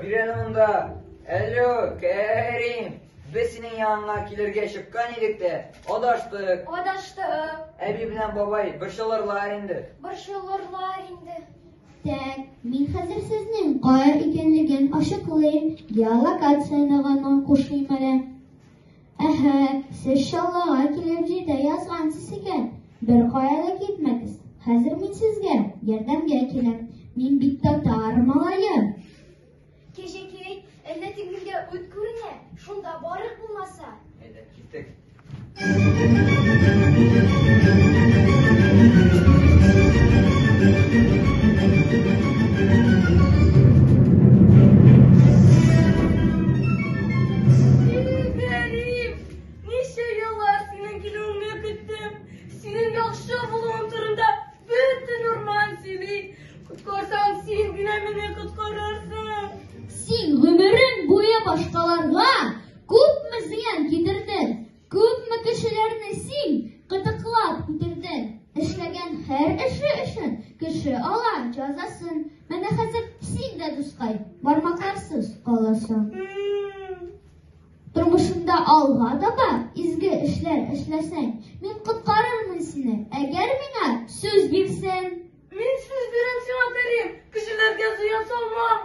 Бир әле монда. Алло, Кәрим. Без синең яныңа килергә чыккан идек тә, адаштык. Адаштык. Әби белән бабай борчылырлар инде. Борчылырлар инде. Так, мин хәзер сезнең кая икәнлеген ачыклыйм, геолокацияне гына кушыйм әле. Әһә, сез Чаллыга килеп җитә язгансыз икән. Беркая да китмәгез. Хәзер мин сезгә ярдәмгә киләм. Мин бит татар малае. Кәҗәкәй, әллә тегендә ут күренә, шунда барыйк булмаса. Әйдә, киттек. Кәрим, ничә еллар синең килүеңне көттем. Синең яхшы булуың турында бөтен урман сөйли. Коткарсаң, син генә мине коткарырсың. Син гомерең буе башкаларга күпме зыян китердең, күпме кешеләрне син кытыклап үтердең. Эшләгән һәр эше өчен кеше ала җәзасын. Менә хәзер син дә, дускай, бармакларсыз каласың. Тормышыңда алга таба изге эшләр эшләсәң, мин коткарырмын сине, әгәр миңа сүз бирсәң. Мин сүз бирәм сиңа, Кәрим, кешеләргә зыян салмам.